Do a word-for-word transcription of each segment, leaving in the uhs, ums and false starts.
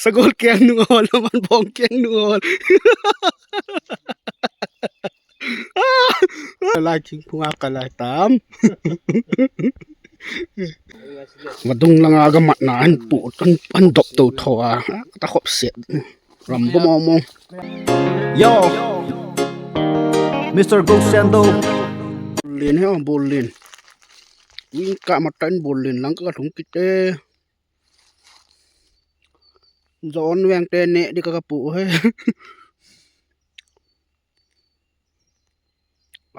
Sagol keng nung ahol, aman bong keng nung ahol. Lai thingphung a kalai tam. Vadung langa gamatna an pu, an, an dop to tho a. Kata khop set. Ram bo mo mo. Yo. Mister Go Sendo. Len he, bol len. Wing ka matan bol len lang ka thung kit e. Jon veng te ne di ka, ka pu he.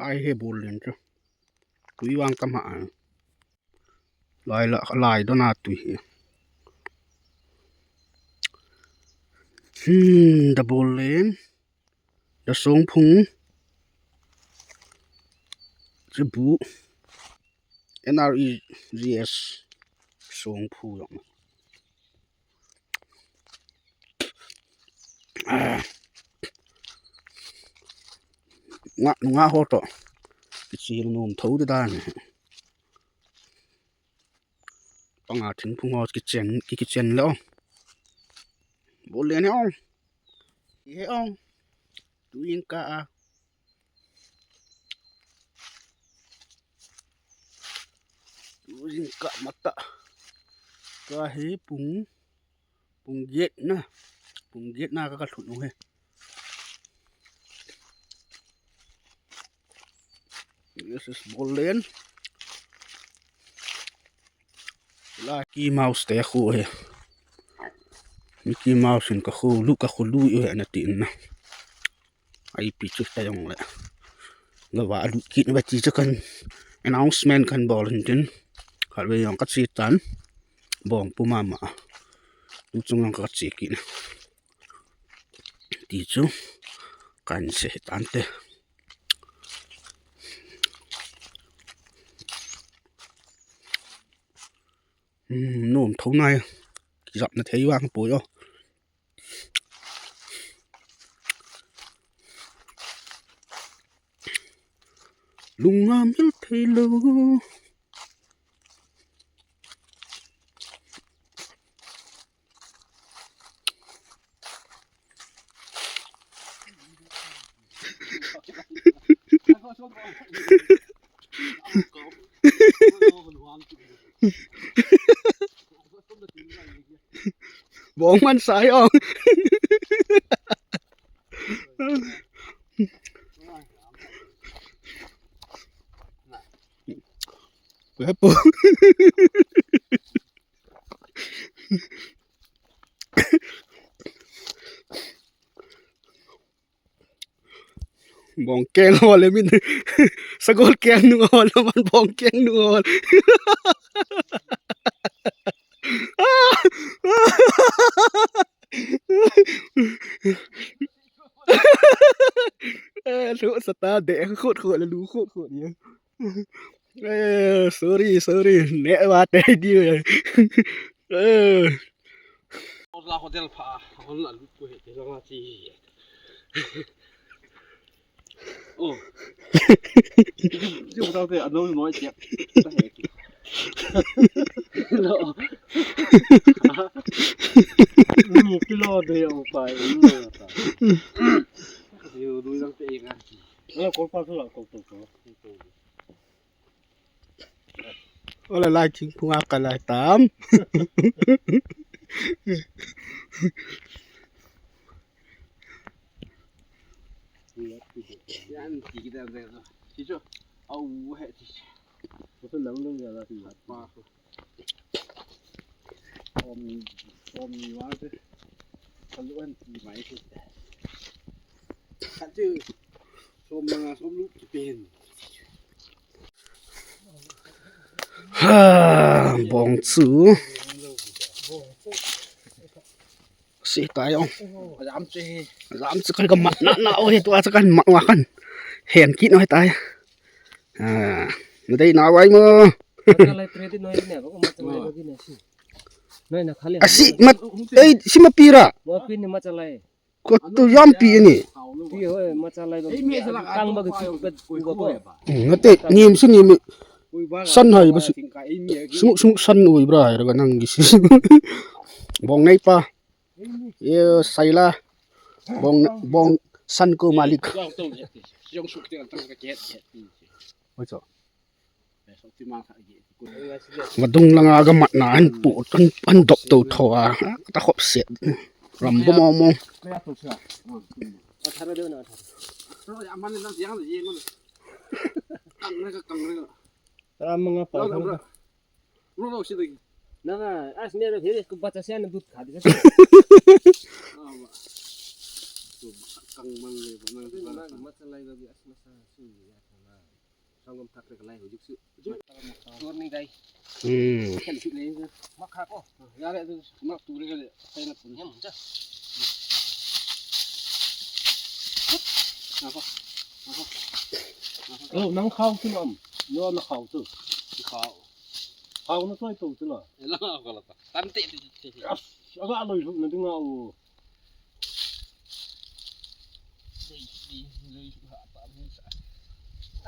Ai he bol len chu. Tui vang tam ha. Lai la, lai dona tui hi. Hmm, da bol len. Da song phung. Chu bu. N R E G S song phu jong. Ah. Nga, nga ho to. Kichil nom tho de dan. Panga thingphung ho kichen, ki, kichen le o. Bol len he o. He o. Tuing ka a. Tuing ka mata. Ka he pung. Pung get na. Pung get na ka ka thut u he. This is bol len. La Mickey Mouse te khu he. Mickey Mouse in ka khu lu, ka khu lu u he na ti na. Ai pi chu ta jong le. Ga va lu kit na ba ti chu kan announcement kan bol hin tin. Khat ve jong ka chi tan. Bong pu mama. Tu chung lang ka chi kit na. Ti chu kan se tan te. Hmm, nom tho nai. Kijap na thei vang poi o. Lung a mil thei lo. Bong man sai ong. Kwe po. Bong keng hol le min. Sagol keng nung hol, aman bong keng nung hol. Eh, lu sata de khut khut le lu khut khut ye. Eh, sorry, sorry. Ne wa te di. Eh. Hotel pha, hol la lu ko he te la chi. Oh. Chu tau te, a no noi che. Lo. Ni kilo de o pa, ni ta. Yo, lui lang te nga. Lo, ko pa so la, ko to ko. Ole lai thingphung a kalai tam. Yan ti kita de. Ti chu. Au he ti. Ko nang dong ya la ti. Pa. Om, om ni wa te. Kalu an ti mai ti. Ka chu. Som na nga som lu ki pen. Ha, bong chu. Si tai ong. Jam chu hi. Jam chu kan ka mat na na o he, tua chu kan mat wa kan. Hen kit no he tai. Ah, na dei na wai mo. Machalai trade noi ne, ko machalai ko ne si. Noi na khali. Asi mat, ei, si mapira. Mo pin ni machalai. Ko tu yam pi ni. Pi ho, machalai ko. Kang ba ko ko ko. Nate, nim si nim. San hai ba si. Sung, sung san ui bra hai ra nang gi si. Bong nei pa. Ye saila. Bong, bong san ko malik. Oi cho. Vadung langa gamatna an pu, an, an dop to tho a. Ka ta khop set. Ram bo mo mo. Ram manga pa. Ro ro si dagi. Nanga, as ne ro, he, ko bacha siya na dut kha di. Kang man le, man. Nang, nang, macha lai dagi, as masa su ya na. Sangam thak re kalai ho juk su. Tor ni dai. Hmm. Kan su le. Ma kha ko. Ya le, ma tu re le. Sai na pun. Yam ja. Na ko. Na ko. Oh, nang khao tu am. Yo na khao tu. Khao. Khao na soi tu tu la. La ko la ta. Tam te. Aga loi su na dinga o.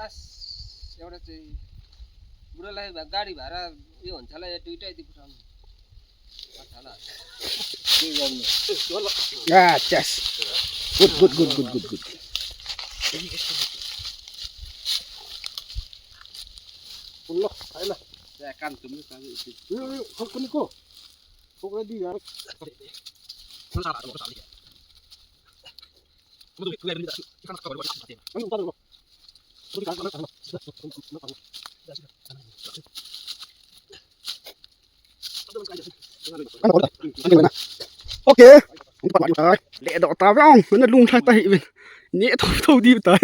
As, एवढंच आहे. बुडाला गाडी भाडा येऊन झाला या ट्विट आहे ती कुठं. झाला. Ah, yes. Good, good, good, good, good, good. Ulok, ayun na. Kaya kan tumulong tayo. Hukun ko. Hukun di ya. Okay. Leh doh ta vang, na lung thai ta hi vin. Ne tho tho diu ta.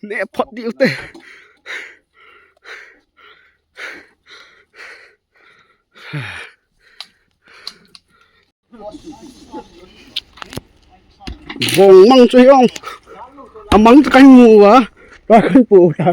Ne phot diu te. Bong mang chu hiong. Amang chu kai mu va. Ka kai pu ta.